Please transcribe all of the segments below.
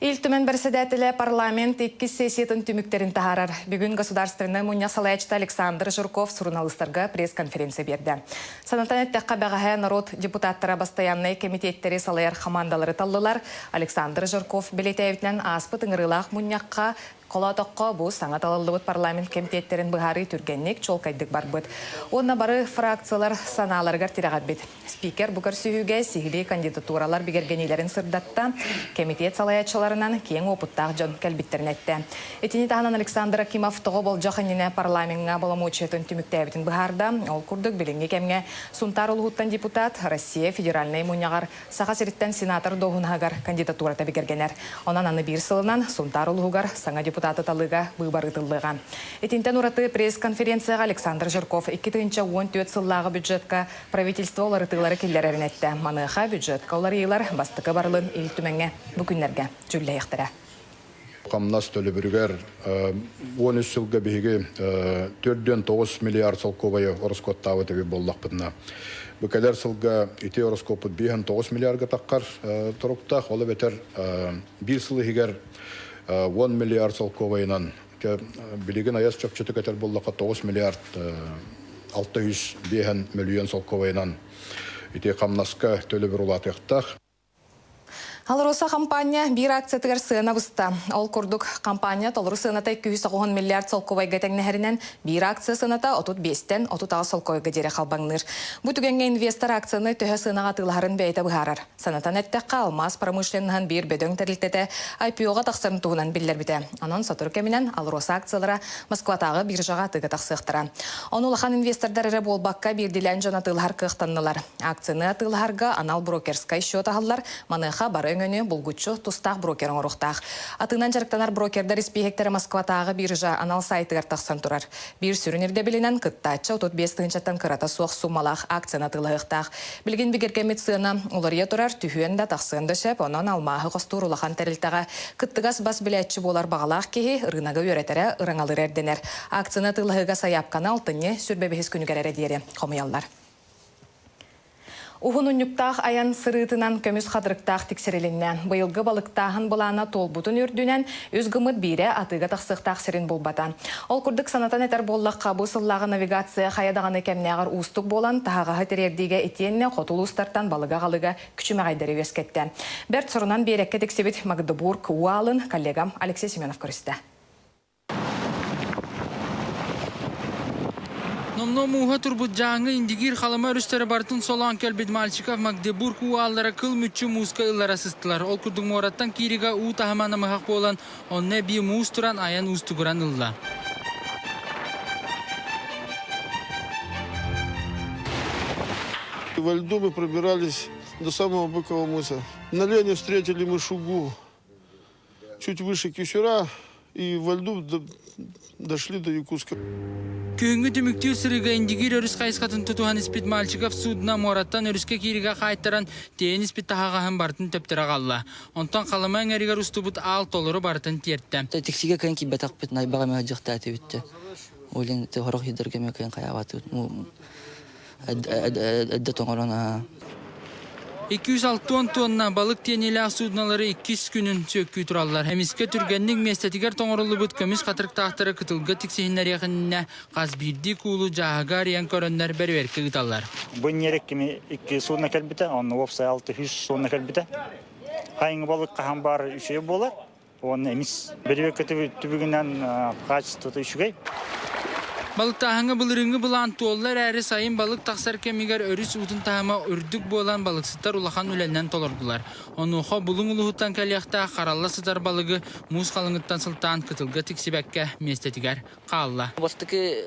Ил Түмэн бэрэссэдээтэлэ парламент иккис сессиятын түмүктэрин таһаарар. Бүгүн Государственнай мунньах салайааччыта Александр Жирков суруналыыстарга пресс-конференция биэрдэ. Санатан эттэххэ, бэҕэһээ норуот депутаттара бастайааннай кэмитиэттэри салайар хамаандалары таллылар. Александр Жирков бэлиэтээбитинэн, ааспыт ыҥырыылаах мунньахха Холоотоххо, бу саҥа талыллыбыт парламент кэмитиэттэрин быһаарыы түргэнник, чуолкайдык барбыт. Уонна бары фракциялар санааларыгар тирэҕирбит. Спикер бу көрсүһүүгэ сиһилии кандидатуралар бигэргэниилэрин сырдатта, кэмитиэт салайааччыларынан киэҥ уопуттаах дьон кэлбиттэрин эттэ. Итини таһынан Александр Акимов тоҕо болдьох иннинэ парламеҥҥа боломуочуйатын түмүктээбитин быһаарда. Ол курдук, билиҥҥи кэмҥэ Сунтаар улууһуттан депутат, Россия Федеральнай мунньаҕар Саха сириттэн сенатор дуоһунаһыгар кандидатурата бигэргэнэр. Онон аны биир сылынан Сунтаар улууһугар саҥа депутаты талыыга быыбар ыытыллыаҕа. Итинтэн ураты пресс-конференцияҕа Александр Жирков 2014 сыллааҕы бюджетка правительство уларытыылары киллэрэрин эттэ. Маныаха бюджетка уларыйыылар бастакы барылын Ил Түмэҥҥэ бу күннэргэ дьүүллэһиэхтэрэ. Хамнас төлөбүрүгэр 13 сылга биһиги 4,9 миллиард солкуобайы ороскуоттаабыт эбит буоллахпытына, бу кэлэр сылга ити ороскуоппут 5,9 миллиарга таххар туруктаах, ол эбэтэр биир сыл иһигэр 10 миллиард солкуобайынан билигин айас чопчутук этэр буоллахха 9 миллиард 605 мөлүйүөн солкуобайынан ити хамнаска төлөбүр улаатыахтаах. АЛРОСА хампаанньа биир акциятыгар сыана быста. Ол курдук, хампаанньа толору сыаната 290 миллиард солкуобайга тэҥнэһэринэн, биир акция сыаната 35-тэн 38 солкуобайга диэри халбаҥныыр. Бу түгэҥҥэ инвестор акцияны төһө сыанаҕа атыылаһарын бэйэтэ быһаарар. Санатан эттэххэ, алмаас промышленноһын биир бөдөҥ тэрилтэтэ IPO-ҕа тахсарын туһунан биллэрбитэ. Онон сотору кэминэн АЛРОСА акциялара Москватааҕы биржаҕа атыыга тахсыахтара. Ону улахан инвестордар эрэ буолбакка, биирдиилээн дьон атыылаһар кыахтаннылар. Акцияны атыылаһарга анал брокерскай счет аһыллар, маныаха бары өҥөнү булгуччу тустаах брокер оҥоруохтаах. Атыынан дьарыктанар брокердар испииһэктэрэ Москватааҕы биржа анал сайтыгар тахсан турар. Биир сүрүн ирдэбилинэн кыттааччы 35 тыһыынчаттан кырата суох суумалаах акцияны атыылаһыахтаах. Билигин бигэргэммит сыана уларыйа турар, түһүөн да, тахсыан да сөп, онон алмааһы хостуур улахан тэрилтэҕэ кыттыгас бас билээччи буолар баҕалаах киһи ырыынагы үөрэтэрэ, ырыҥалыыра ирдэнэр. Акцияны атыылаһыыга сайаапканы алтынньы 25 күнүгэр эрэ диэри хомуйаллар. Уһун унньуктаах айан сырыытынан көмүс хатырыктаах тиксэрилиннэ. Быйылгы балыктааһын былаана туолбутун үрдүнэн, үс гыммыт биирэ атыыга тахсыахтаах сирин булбата. Ол курдук санатан этэр буоллахха, бу сыллааҕы навигация хайа даҕаны кэмнээҕэр уустук буолан, таһаҕаһы тириэрдиигэ итиэннэ хоту улуустартан балыга аҕалыыга күчүмэҕэйдэри үөскэттэ. Бэрт сорунан биэрэккэ тиксибит Магдебург уу аалын коллегам Алексей Семенов көрүстэ. Номнуо мууһа турбут Дьааҥы, Индигиир, Халыма өрүстэрэ барытын солоон кэлбит Мальчиков, Магдебург уу ааллара кыл мүччү мууска ыллара сыстылар. Ол курдук муораттан кииригэ уу таһыма намыһах буолан, онно эбии муус туран айан уустугуран ылла. Во льду мы пробирались до самого Быкового мыса. На Лене встретили мы шугу чуть выше Кюсюра и во льду дошли до Якутска. Күһүҥҥү түмүктүүр сырыыга Индигиир өрүс хайысхатын тутуһан испит Мальчиков судно муораттан өрүскэ кииригэ хаайтаран, тиэйэн испит таһаҕаһын барытын төптөрө аҕалла. Онтон Халыма эҥэригэр устубут аал толору барытын тиэртэ. Тиксигэ кыайан киирбэтэхпит, найбаҕа эмэ сылдьыахтаатыбит. Ол иһин сорох сирдэргэ эмэ кыайан хайаабатыбыт. Эрдэ тоҥорон 260 тонна балык тиэниилээх суднолары иккис күнүн сүөккүү тураллар. Эмискэ түргэнник миэстэтигэр тоҥоруллубут көмүс хатырыктаахтары кытылга тиксиһиннэриэхиннэ хас биирдии куулу дьааһыга арыйан көрөннөр бэрэбиэркэ ыыталлар. Бу ньиэрек кими икки судно кэлбитэ, онно уопсай 600 судно кэлбитэ. Хайыҥы балык хаһан баар үчүгэй буолар. Уонна эмис бэрэбиэркэ түбүгүнэн качествота үчүгэй. Балыктааһыҥҥа былырыыҥҥы былаан туолла эрээри сайын балык тахсар кэмигэр өрүс уутун таһыма үрдүк буолан балыксыттар улахан үлэнэн толордулар. Онуоха Булуҥ улууһуттан кэлиэхтээх харалла сытар балыгы муус халыҥыттан сылтаан кытылга тиксибэккэ миэстэтигэр хаалла. Бастакы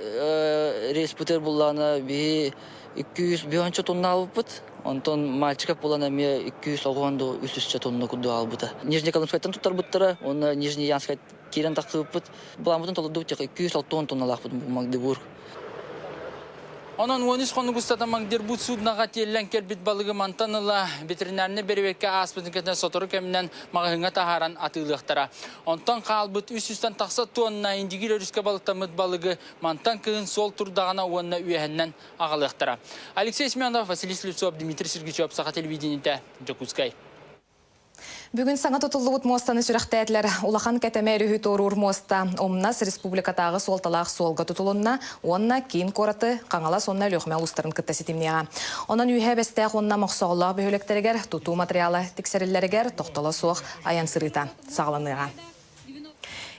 рейспытыгар буллаҕына биһи 200 тонна аалбыппыт. Онтон мальчиков буолан эмиэ 290 до 300 тонна курдук аалбыта. Нижнеколымскайтан туттарбыттара уонна Нижнеянскай киирэн тахсыбыппыт. Былааммытын толордубут 260 тонналаахпыт Магдебург. Онон 13 хонук устата Магдебург суднаҕа тиэллэн кэлбит балыгы мантан ыла ветеринарнай бэрэбиэркэ ааспытын кэннэ сотору кэминэн маҕаһыыҥҥа таһааран атыылыахтара. Онтон хаалбыт 300-тэн тахса тонна Индигир өрүскэ балыктаммыт балыгы мантан кыһын суол турдаҕына уонна үөһэннэн аҕалыахтара. Алексей Семенов, Василий Слепцов, Дмитрий Сергучев, Саха телевидениетэ, Дьокуускай. Бүгүн саҥа тутуллубут муостаны сүрэхтээтилэр. Улахан Кэтэмэ өрүһү туоруур муоста Умнас республикатааҕы суолталаах суолга тутулунна уонна киин куораты Хаҥалас уонна Өлүөхүмэ улуустарын кытта ситимниэҕэ. Онон Үөһээ Бэстээх уонна Мохсоҕоллоох бөһүөлэктэригэр тутуу материала тиксэриллэригэр тохтоло суох айан сырыыта саҕаланыаҕа.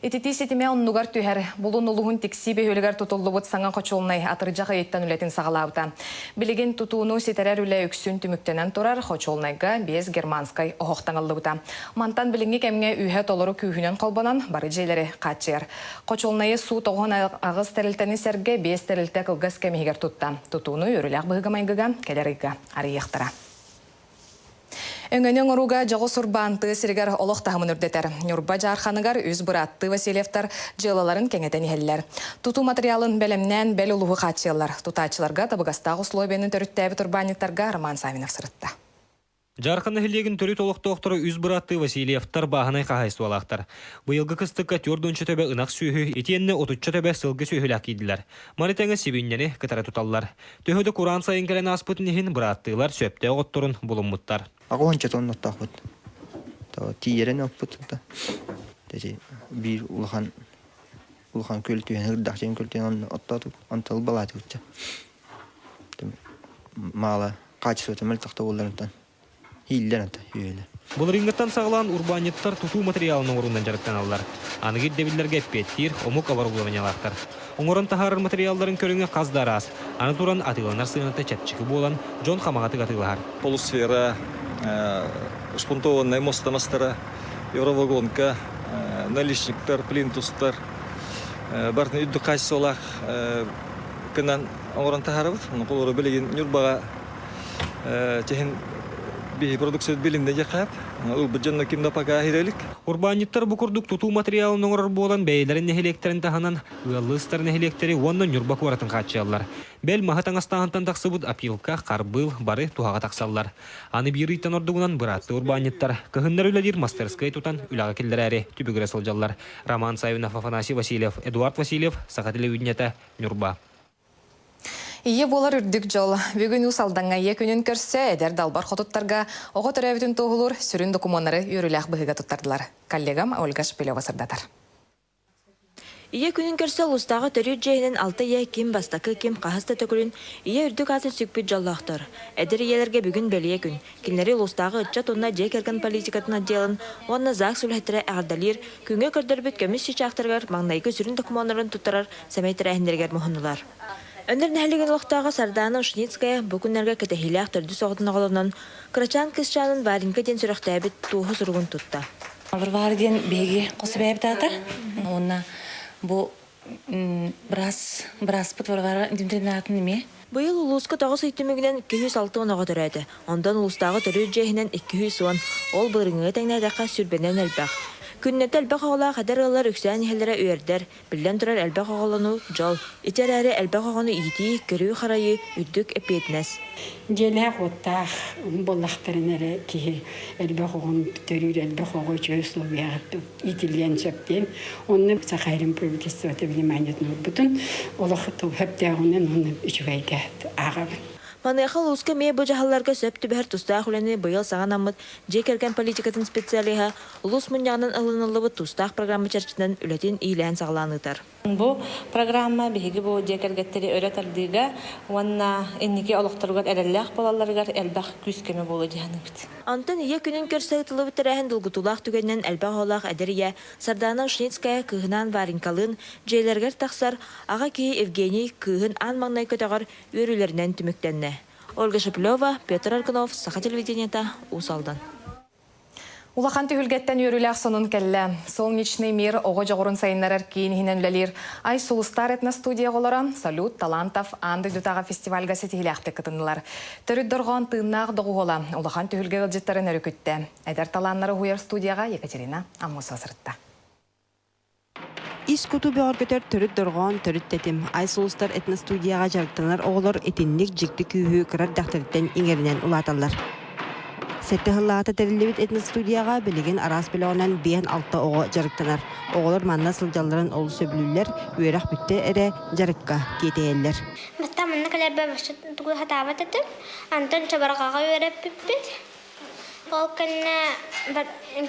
Ититии ситимэ оннугар түһэр. Булун улуһун Тиксии бөһүөлэгэр тутуллубут саҥа хочуолунай атырдьах ыйыттан үлэтин саҕалаабыта. Билигин тутууну ситэрэр үлэ үксүн түмүктэнэн турар хочуолунайга биэс германскай оһох таҥыллыбыта. Мантан билиҥҥи кэмҥэ үһэ толору күүһүнэн холбонон бары дьиэлэри хааччыйар. Хочуолунайы суу 98 тэрилтэни сэргэ биэс тэрилтэ кылгас кэм иһигэр тутта. Тутууну үөрүүлээх быһыыга-майгыга кэлэр ыйга арыйыахтара. Өҥөнү оҥорууга дьоҕус урбаан тыа сиригэр олох таһымын үрдэтэр. Ньурба Дьаарханыгар үс бырааттыы Васильевтар дьыалаларын кэҥэтэн иһэллэр. Тутуу матырыйаалын бэлэмнээн бэл улууһу хааччыйаллар. Тутааччыларга табыгастаах условияны төрүттээбит урбаанньыттарга Роман Савинов сырытта. Дьаархан нэһилиэгин төрүт олохтоохторо үс бырааттыы Васильевтар бааһынай хаһаайыстыбалаахтар. Быйылгы кыстыкка түөрт төбө ынах сүөһү, итиэннэ отучча төбө сылгы сүөһүлээх киирдилэр. Маны тэҥэ сибиинньэни кытары туталлар. Төһө да кураан сайын кэлэн ааспытын иһин бырааттыылар сөптөөх отторун булуммуттар. Аҕыһынча тонноттоохпут. Тиийэрин оппут. Биир улахан улахан күөл түһэн ырдах дьин күөл түһэн оттоотут онтол балаатыбытча. Маала качествота мөлтөх болларынтан Ииллэр ата, үөлэ. Былырыыҥҥыттан саҕалаан урбаанньыттар тутуу матырыйаалын оҥоруунан дьарыктаналлар. Аныгы ирдэбиллэргэ эппиэттиир омук оборудованиелаахтар. Оҥорон таһаарар матырыйаалларын көрүҥэ хас да араас. Аны туран атыыланар сыаната чэпчэки буолан, дьон хамаҕатык атыылаһар. Полусфера, шпунтованнай моста мастара, евровагонка, наличниктар, плинтустар барытын үрдүк хаачыстыбалаах гынан оҥорон таһаарабыт. Холобура билигин Ньурбаҕа Чэһин биһи продукция билиннэ диэххэ ылбыт дьонно ким да пока иһирэлик. Урбаанньыттар бу курдук тутуу матырыйаалын оҥорор буолан бэйэлэрин нэһилиэктэрин таһынан ыаллыы сытар нэһилиэктэри уонна Ньурба куоратын хааччыйаллар. Бэл маһы таҥастааһынтан тахсыбыт опилка, харбыыл бары туһаҕа тахсаллар. Аны биир ыйтан ордугунан бырааттыы урбаанньыттар кыһыннары үлэлиир мастерскай тутан үлэҕэ киллэрээри түбүгүрэ сылдьаллар. Роман Савинов, Афанасий Васильев, Эдуард Васильев, Саха телевидениета, Ньурба. Ийэ буолар үрдүк дьол. Бүгүн Уус Алдаҥҥа Ийэ күнүн көрсө эдэр далбар хотуттарга оҕо төрөөбүтүн туоһулуур сүрүн докумуоннары үөрүүлээх быһыыга туттардылар. Коллегам Ольга Шпилева сырдатар. Ийэ күнүн көрсө улуустааҕы төрүүр дьиэһинэн алта ийэ ким бастакы, ким хаһыс да төгүлүн ийэ үрдүк аатын сүкпүт дьоллоохтор. Эдэр ийэлэргэ бүгүн бэлиэ күн. Кинилэри улуустааҕы ыччат уонна дьиэ кэргэн политикатын отделын уонна ЗАГС үлэһиттэрэ эҕэрдэлиир, күҥҥэ көрдөрбүт көмүс чыычаахтарыгар маҥнайгы сүрүн докумуоннарын туттарар сэмэй тэрээһиннэригэр муһуннулар. Өнөр нэһилиэгин олохтооҕо Сардаана Ушницкая бу күннэргэ кэтэһиилээх төрдүс оҕотун оҕолонон, кырачаан кыысчаанын Варенька диэн сүрэхтээбит туоһу суругун тутта. Варвара диэн биһиги хос эбээбит аата. Уонна бу быраас, бырааспыт Варвара Дмитриевна аатын эмиэ. Быйыл улууска тоҕус ый түмүгүнэн 260 оҕо төрөөтө. Онтон улуустааҕы төрүүр дьиэ иһинэн 210, ол былырыыҥҥыга тэҥнээтэххэ сүүрбэнэн элбэх. Күннэтэ элбэх оҕолоох эдэр ыаллар үксээн иһэллэрэ үөрдэр. Биллэн турар, элбэх оҕолонуу, дьол. Ити эрээри элбэх оҕону иитии, көрүү-харайыы, үрдүк эппиэтинэс. Дьиэлээх-уоттаах буоллахтарына эрэ киһи элбэх оҕону төрүүр, элбэх оҕо үчүгэй условияҕа иитиллиэн сөп диэн. Онно Саха сирин правительствота вниманиетын уурбутун олох сөптөөҕүнэн уонна үчүгэйгэ ааҕабын. Маныаха улууска эмиэ бу дьаһалларга сөп түбэһэр тустаах үлэни быйыл саҥа анаммыт дьиэ кэргэн политикатын специалиһа Улуус мунньаҕынан ылыныллыбыт тустаах программа чэрчитинэн үлэтин иилээн-саҕалаан ыытар. Бу программа биһиги бу дьиэ кэргэттэри өрө тардыыга уонна инники олохторугар эрэллээх буолалларыгар элбэх күүс-көмө буолуо дии саныыбыт. Онтон Ийэ күнүн көрсө ыытыллыбыт тэрээһин долгутуулаах түгэнинэн элбэх оҕолоох эдэр ийэ Сардаана Ушницкая кыыһынаан Варенькалыын дьиэлэригэр тахсар, аҕа киһи Евгений кыыһын аан маҥнай көтөҕөр үөрүүлэринэн түмүктэннэ. Ольга Шеплева, Петр Аргунов, Саха телевидениета, Уус Алдан. Улахан түһүлгэттэн үөрүүлээх сонун кэллэ. Солнечный мир оҕо дьоҕурун сайыннарар киин иһинэн үлэлиир Ай Сулустар этностудия оҕолоро Салют талантов аан дойдутааҕы фестивальга ситиһиилээхтик кытыннылар. Төрүт дорҕоон тыыннаах доҕуһуола улахан түһүлгэ ыалдьыттарын өрүкүттэ. Эдэр талааннары уһуйар студияҕа Екатерина Аммосова сырытта. Ис куту бөҕөргөтөр төрүт дорҕоон, төрүт тэтим. Ай Сулустар этностудияҕа дьарыктанар оҕолор итинник дьикти күүһү кыра эрдэхтэриттэн иҥэринэн улааталлар. Сэттэ сыллааҕыта тэриллибит этностудияҕа билигин араас бөлөҕүнэн биэс-алта оҕо дьарыктанар. Оҕолор манна сылдьалларын олус сөбүлүүллэр, үөрэх бүттэ эрэ дьарыкка тиэтэйэллэр. Бастаан манна кэлэрбэр тугу сатаабат этим. Антон чабырҕаҕа үөрэппиппит. Ол кэннэ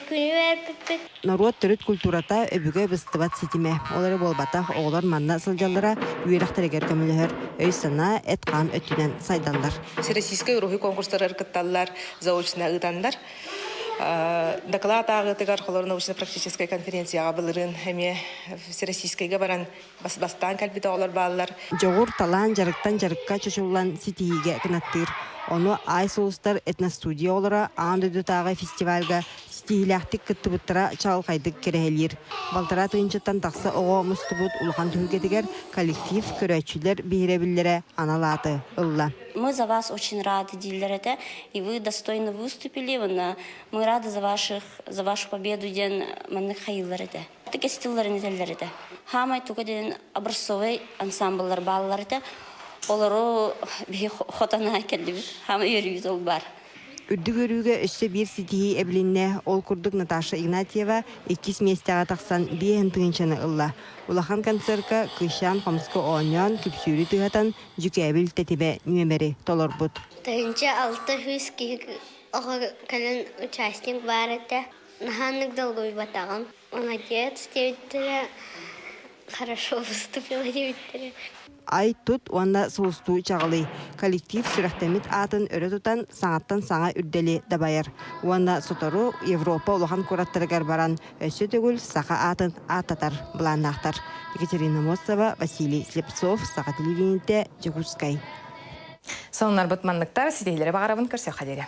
күнү үөрпүппүт. Норуот төрүт культурата өбүгэ быстыбат ситимэ. Ол эрэ буолбатах, оҕолор манна сылдьаллара үөрэхтэригэр көмөлөһөр, өй-санаа, эт-хаан өттүнэн сайдаллар. Всероссийскай уруһуй конкурстарыгар кытталлар, заочно ыытаннар. Доклад ааҕыытыгар холор научно-практическай конференцияҕа былырыын эмиэ Всероссийскайга баран бастаан кэлбит оҕолор бааллар. Дьоҕур талаан дьарыктан дьарыкка чочуллан ситиһиигэ кынаттыыр. Ону Ай сулустар этностудия оҕолоро аан дойдутааҕы фестивальга ситиһиилээхтик кыттыбыттара чаҕылхайдык кэрэһэлиир. Балтараа тыһыынчаттан тахса оҕо мустубут улахан түһүлгэтигэр коллектив, көрөөччүлэр биһирэбиллэрэ анал ааты ылла. Мы за вас очень рады, дииллэр этэ, и вы достойно выступили, мы рады за, ваших, за вашу победу диэн маннык хайыыллар этэ. Кэстиллэрин этэллэр этэ. Хаамай туга диэн образцовый ансамбллар бааллар этэ. Олору биһи хотона кэллибит. Хаамай үөрүүбүт ол бар. Үрдүк үөрүүгэ өссө биир ситиһии эбилиннэ. Ол курдук Наташа Игнатьева иккис миэстэҕэ тахсан биэһин тыһыынчаны ылла. Улахан концерка Кыысчаан хомуска оонньоон, күпсүүрү тыаһатан, дьүкээбил тэтимэ нүөмэри толорбут. 1006 киһи оҕо кэлэн участник баар этэ. Наһааннык долгуйбатаҕым. Молодец диэбиттэрэ, хорошо выступила диэбиттэрэ. Ай-тут уонна сулустуу чаҕылый коллектив сүрэхтэммит аатын өрө тутан саҥаттан саҥа үрдэли дабайар уонна сотору Европа улахан куораттарыгар баран өссө төгүл саха аатын ааттатар былааннаахтар. Екатерина Мосова, Василий Слепцов, Саха телевидениетэ, Дьокуускай. Сонуннарбыт манныктар, ситиһиилэри баҕарабын көрсүөххэ диэри.